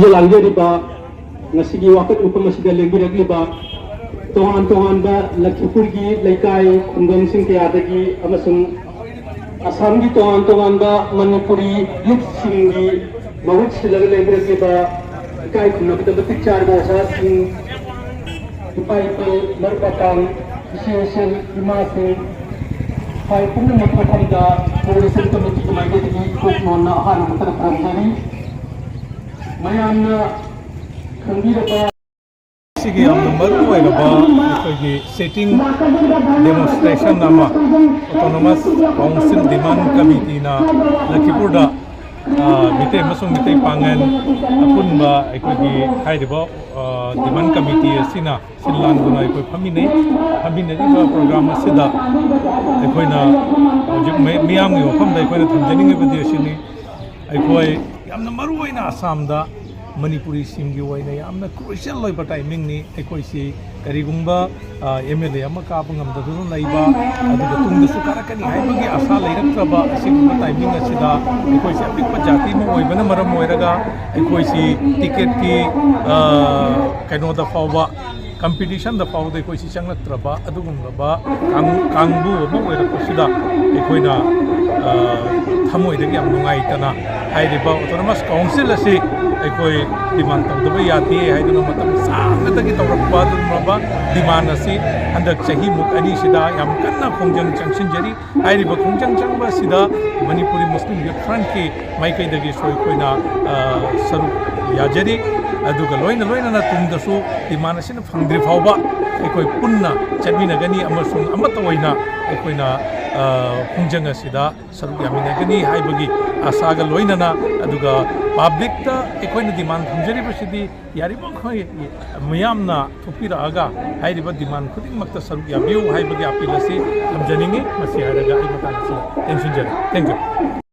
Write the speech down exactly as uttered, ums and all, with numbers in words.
ꯂꯥꯡꯖꯔꯤꯕ, ꯉꯁꯤꯒꯤ ꯋꯥꯀꯠ ꯃꯐꯝ ꯑꯁꯤꯗ ꯂꯦꯡꯕꯤꯔꯛꯂꯤꯕ ꯇꯣꯉꯥꯟ ꯇꯣꯉꯥꯟꯕ ꯂꯈꯤꯄꯨꯔꯒꯤ ꯂꯩꯀꯥꯏ ꯈꯨꯡꯒꯪꯁꯤꯡ ꯀꯌꯥꯗꯒꯤ ꯑꯃꯁꯨꯡ ꯑꯁꯥꯝꯒꯤ ꯇꯣꯉꯥꯟ ꯇꯣꯉꯥꯟꯕ ꯃꯅꯤꯄꯨꯔꯤ ꯌꯨꯠꯁꯤꯡꯒꯤ ꯃꯍꯨꯠ ꯁꯤꯜꯂꯒ ꯂꯦꯡꯕꯤꯔꯛꯂꯤꯕ ꯏꯀꯥꯏ ꯈꯨꯝꯅꯕꯗ ꯃꯇꯤꯛ ꯆꯥꯔꯕ ꯑꯣꯖꯥꯁꯤꯡ, ꯏꯄꯥ ꯏꯄꯨ, ꯃꯔꯨꯞ ꯃꯄꯥꯡ, ꯏꯆꯦ ꯏꯆꯜ, ꯏꯃꯥꯁꯤꯡ, ꯈ꯭ꯋꯥꯏ ꯄꯨꯝꯅꯃꯛ ꯃꯐꯝꯗ ꯀꯣꯔꯣꯅꯦꯁꯟ ꯀꯃꯤꯇꯤꯒꯤ ꯃꯥꯏꯀꯩꯗꯒꯤ ꯏꯀꯣꯛ ꯅꯣꯟꯅ ꯑꯍꯥꯟꯕ ꯃꯛꯇꯗ ꯈꯨꯔꯨꯝꯖꯔꯤ꯫ ꯃꯌꯥꯝꯅ ꯈꯪꯕꯤꯔꯕ ꯁꯤꯒꯤ ꯌꯥꯝꯅ ꯃꯔꯨ ꯑꯣꯏꯔꯕ ꯑꯩꯈꯣꯏꯒꯤ ꯁꯤꯇꯤꯡ ꯗꯦꯃꯣꯟꯁꯇ꯭ꯔꯦꯁꯟ ꯑꯃ ꯑꯣꯇꯣꯅꯣꯃꯁ ꯀꯥꯎꯟꯁꯤꯜ ꯗꯤꯃꯥꯟ ꯀꯃꯤꯇꯤꯅ ꯂꯈꯤꯄꯨꯔꯗ, ꯑ, ꯃꯤꯇꯩ ꯑꯃꯁꯨꯡ ꯃꯤꯇꯩ ꯄꯥꯉꯜ ꯑꯄꯨꯟꯕ ꯑꯩꯈꯣꯏꯒꯤ ꯍꯥꯏꯔꯤꯕ, ꯑ, ꯗꯤꯃꯥꯟ ꯀꯃꯤꯇꯤ ꯑꯁꯤꯅ ꯁꯤꯜ ꯂꯥꯡꯗꯨꯅ ꯑꯩꯈꯣꯏ ꯐꯝꯃꯤꯟꯅꯩ꯫ ꯐꯝꯃꯤꯟꯅꯔꯤꯕ ꯄ꯭ꯔꯣꯒ꯭ꯔꯥꯝ ꯑꯁꯤꯗ ꯑꯩꯈꯣꯏꯅ ꯍꯧꯖꯤꯛ ꯃꯤ-, ꯃꯤꯌꯥꯝꯒꯤ ꯃꯐꯝꯗ ꯑꯩꯈꯣꯏꯅ ꯊꯝꯖꯅꯤꯡꯉꯤꯕꯗꯤ ꯑꯁꯤꯅꯤ, ꯑꯩꯈꯣꯏ ꯌꯥꯝꯅ ꯃꯔꯨ ꯑꯣꯏꯅ ꯑꯁꯥꯝꯗ ꯃꯅꯤꯄꯨꯔꯤꯁꯤꯡꯒꯤ ꯑꯣꯏꯅ ꯌꯥꯝꯅ ꯀ꯭ꯔꯨꯁꯤꯌꯦꯜ ꯑꯣꯏꯕ ꯇꯥꯏꯃꯤꯡꯅꯤ꯫ ꯑꯩꯈꯣꯏꯁꯤ ꯀꯔꯤꯒꯨꯝꯕ, ꯑ, ꯑꯦꯝ ꯑꯦꯜ ꯑꯦ ꯑꯃ ꯀꯥꯕ ꯉꯝꯗꯗꯨꯅ ꯂꯩꯕ, ꯑꯗꯨꯒ ꯇꯨꯡꯗꯁꯨ ꯀꯥꯔꯛꯀꯅꯤ ꯍꯥꯏꯕꯒꯤ ꯑꯁꯥ ꯂꯩꯔꯛꯇ꯭ꯔꯕ ꯑꯁꯤꯒꯨꯝꯕ ꯇꯥꯏꯃꯤꯡ ꯑꯁꯤꯗ ꯑꯩꯈꯣꯏꯁꯤ ꯑꯄꯤꯛꯄ ꯖꯥꯇꯤ ꯑꯃ ꯑꯣꯏꯕꯅ ꯃꯔꯝ ꯑꯣꯏꯔꯒ ꯑꯩꯈꯣꯏꯁꯤ ꯇꯤꯀꯦꯠꯀꯤ, ꯑ, ꯀꯩꯅꯣꯗ ꯐꯥꯎꯕ, ꯀꯝꯄꯤꯇꯤꯁꯟꯗ ꯐꯥꯎꯕꯗ ꯑꯩꯈꯣꯏꯁꯤ ꯆꯪꯂꯛꯇ꯭ꯔꯕ ꯑꯗꯨꯒꯨꯝꯂꯕ ꯀꯥꯡ-, ꯀꯥꯡꯕꯨ ꯑꯃ ꯑꯣꯏꯔꯛꯄꯁꯤꯗ ꯑꯩꯈꯣꯏꯅ, ꯑ, ꯊꯃꯣꯏꯗꯒꯤ ꯌꯥꯝ ꯅꯨꯡꯉꯥꯏꯇꯅ ꯍꯥꯏꯔꯤꯕ ꯑꯣꯇꯣꯅꯣꯃꯁ ꯀꯥꯎꯟꯁꯤꯜ ꯑꯁꯤ ꯑꯩꯈꯣꯏ ꯗꯤꯃꯥꯟ ꯇꯧꯗꯕ ꯌꯥꯗꯦ ꯍꯥꯏꯗꯨꯅ ꯃꯇꯝ ꯁꯥꯡꯅꯗꯒꯤ ꯇꯧꯔꯛꯄ ꯑꯗꯨꯒꯨꯝꯂꯕ ꯗꯤꯃꯥꯟ ꯑꯁꯤ ꯍꯟꯗꯛ ꯆꯍꯤꯃꯨꯛ ꯑꯅꯤꯁꯤꯗ ꯌꯥꯝ ꯀꯟꯅ ꯈꯣꯡꯖꯪ ꯆꯪꯁꯤꯟꯖꯔꯤ꯫ ꯍꯥꯏꯔꯤꯕ ꯈꯣꯡꯖꯪ ꯆꯪꯕ ꯑꯁꯤꯗ ꯃꯅꯤꯄꯨꯔꯤ ꯃꯨꯁꯂꯤꯝ ꯌꯨꯠ ꯐ꯭ꯔꯟꯠꯀꯤ ꯃꯥꯏꯀꯩꯗꯒꯤꯁꯨ ꯑꯩꯈꯣꯏꯅ, ꯑ, ꯁꯔꯨꯛ ꯌꯥꯖꯔꯤ꯫ ꯑꯗꯨꯒ ꯂꯣꯏꯅ ꯂꯣꯏꯅꯅ ꯇꯨꯡꯗꯁꯨ ꯗꯤꯃꯥꯟ ꯑꯁꯤꯅ ꯐꯪꯗ꯭ꯔꯤ ꯐꯥꯎꯕ ꯑꯩꯈꯣꯏ ꯄꯨꯟꯅ ꯆꯠꯃꯤꯟꯅꯒꯅꯤ ꯑꯃꯁꯨꯡ ꯑꯃꯠꯇ ꯑꯣꯏꯅ ꯑꯩꯈꯣꯏꯅ, ꯑ, ꯈꯣꯡꯖꯪ ꯑꯁꯤꯗ ꯁꯔꯨꯛ ꯌꯥꯃꯤꯟꯅꯒꯅꯤ ꯍꯥꯏꯕꯒꯤ ꯑꯥꯁꯥꯒ ꯂꯣꯏꯅꯅ, ꯑꯗꯨꯒ ꯄꯕ꯭ꯂꯤꯛꯇ ꯑꯩꯈꯣꯏꯅ ꯗꯤꯃꯥꯟ ꯊꯝꯖꯔꯤꯕꯁꯤꯗꯤ ꯌꯥꯔꯤꯕꯃꯈꯩ ꯃꯤꯌꯥꯝꯅ ꯊꯣꯛꯄꯤꯔꯛꯑꯒ ꯍꯥꯏꯔꯤꯕ ꯗꯤꯃꯥꯟ ꯈꯨꯗꯤꯡꯃꯛꯇ ꯁꯔꯨꯛ ꯌꯥꯕꯤꯌꯨ ꯍꯥꯏꯕꯒꯤ ꯑꯄꯤꯜ ꯑꯁꯤ ꯊꯝꯖꯅꯤꯡꯏ꯫ ꯃꯁꯤ ꯍꯥꯏꯔꯒ ꯑꯩ ꯃꯇꯥꯡ ꯑꯁꯤꯗ ꯇꯦꯟꯁꯤꯟꯖꯔꯦ꯫ Thank you꯫